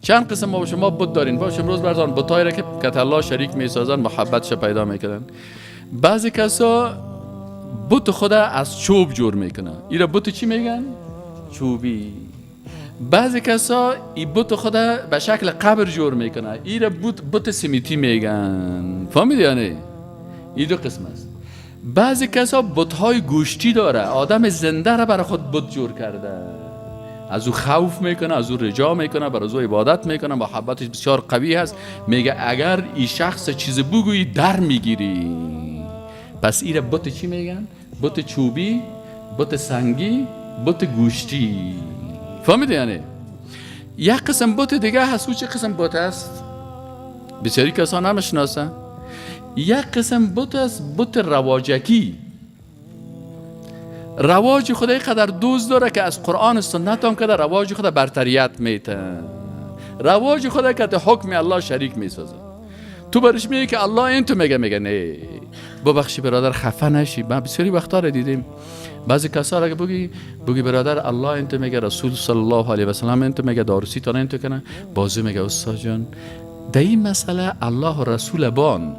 چند قسم ما و شما بت دارین. باش امروز برزان بتایی را که کت الله شریک میسازن، محبتش پیدا میکنن. بعضی کسا بت خود از چوب جور میکنن. ایرا بت چی میگن؟ چوبی. بعضی کسا ای بت خود به شکل قبر جور میکنن. ایرا بت سیمیتی میگن. فهمیدی یعنی؟ این دو قسم است. بعضی کسا بت‌های گوشتی داره، آدم زنده را برای خود بت جور کرده، از او خوف میکنه، از او رجا میکنه، بر از او عبادت میکنه، محبتش بسیار قوی هست. میگه اگر این شخص چیز بگویی در میگیری. پس ایره بت چی میگن؟ بت چوبی، بت سنگی، بت گوشتی. فهمیدی یعنی؟ یک قسم بت دیگه هست. او چه قسم بت است؟ بسیاری کسان نمیشناسن. یک قسم بت است، بت رواجکی. رواج خدا قدر دوست داره که از قرآن و سنت هم که رواج خدا برتریت میته، رواج خدا که حکم الله شریک میسازه. تو برش میگی که الله این تو میگه، میگه نه. ببخشی برادر، خفه نشی. ما بسیاری وقتا رو دیدیم بعضی کسا را که بگی برادر الله این تو میگه، رسول صلی الله علیه و سلم این تو میگه، داروسی تا این تو کنه، بازو میگه استاد جان در این مسئله الله و رسول بان.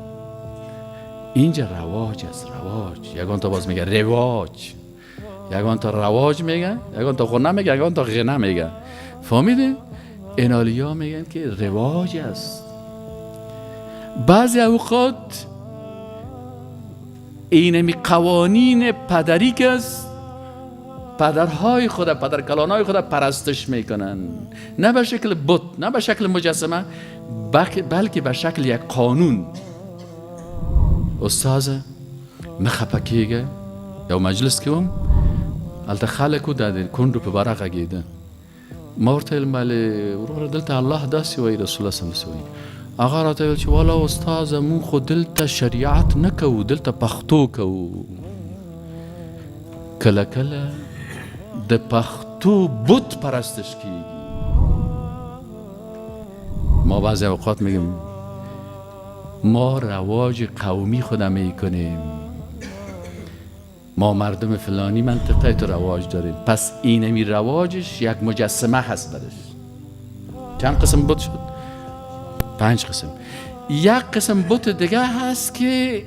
اینجا رواج است، رواج. یگان تا باز میگه رواج، یگان تا رواج میگه، یگان تا غنه میگه، یگان تا غنه میگه. فهمیدین؟ انالیا میگن که رواج است. بعضی اوقات اینمی قوانین پدری که است، پدرهای خود، پدرکلانهای خود پرستش میکنن، نه به شکل بت، نه به شکل مجسمه، بلکه به شکل یک قانون. استاد مه خفه کېږه. یو مجلس کې وم، هلته خلک وو، د کونډو په باره غږېده. ما ورته ویل بلې وروره دلته الله داسې وایي، رسول الله صلی الله وایي. هغه راته ویل چې والا استاد مونږ خو دلته شریعت نه کوو، دلته پښتو کوو. کله کله د پښتو بت پرستش کیږي. ما بعضی اوقات میگیم ما رواج قومی خود میکنیم، ما مردم فلانی منطقه تو رواج داریم. پس اینمی رواجش یک مجسمه هست برش. چند قسم بت شد؟ 5 قسم. یک قسم بت دیگه هست که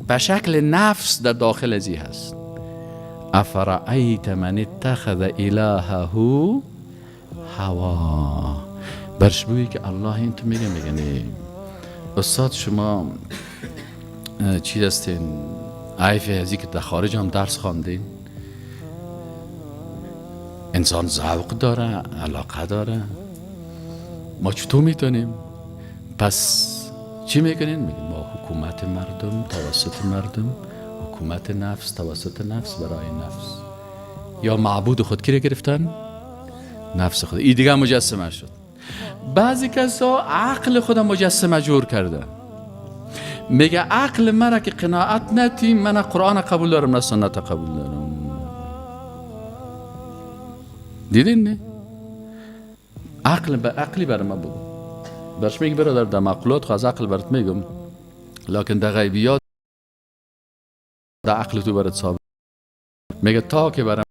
به شکل نفس در داخل ازی هست. افرأیت من اتخذ الهه هوا. برش بویی که الله این تو میگه، میگه نه استاد شما چی هستین؟ عیف ازی که در خارج هم درس خواندین. انسان ذوق داره، علاقه داره، ما چطور میتونیم؟ پس چی میکنین؟ میگیم ما حکومت مردم توسط مردم، حکومت نفس توسط نفس برای نفس. یا معبود خود کی گرفتن؟ نفس خود. این دیگه مجسمه شد. بعضی کسا عقل خود مجسمه جور کرده. میگه عقل مرا که قناعت نتی، من قرآن قبول دارم نه سنت قبول دارم. دیدین نه؟ عقل به عقلی بر من بگو. برش میگه برادر در معقولات خو از عقل برات میگم، لکن در غیبیات در عقل تو برات ثابت. میگه تا که برم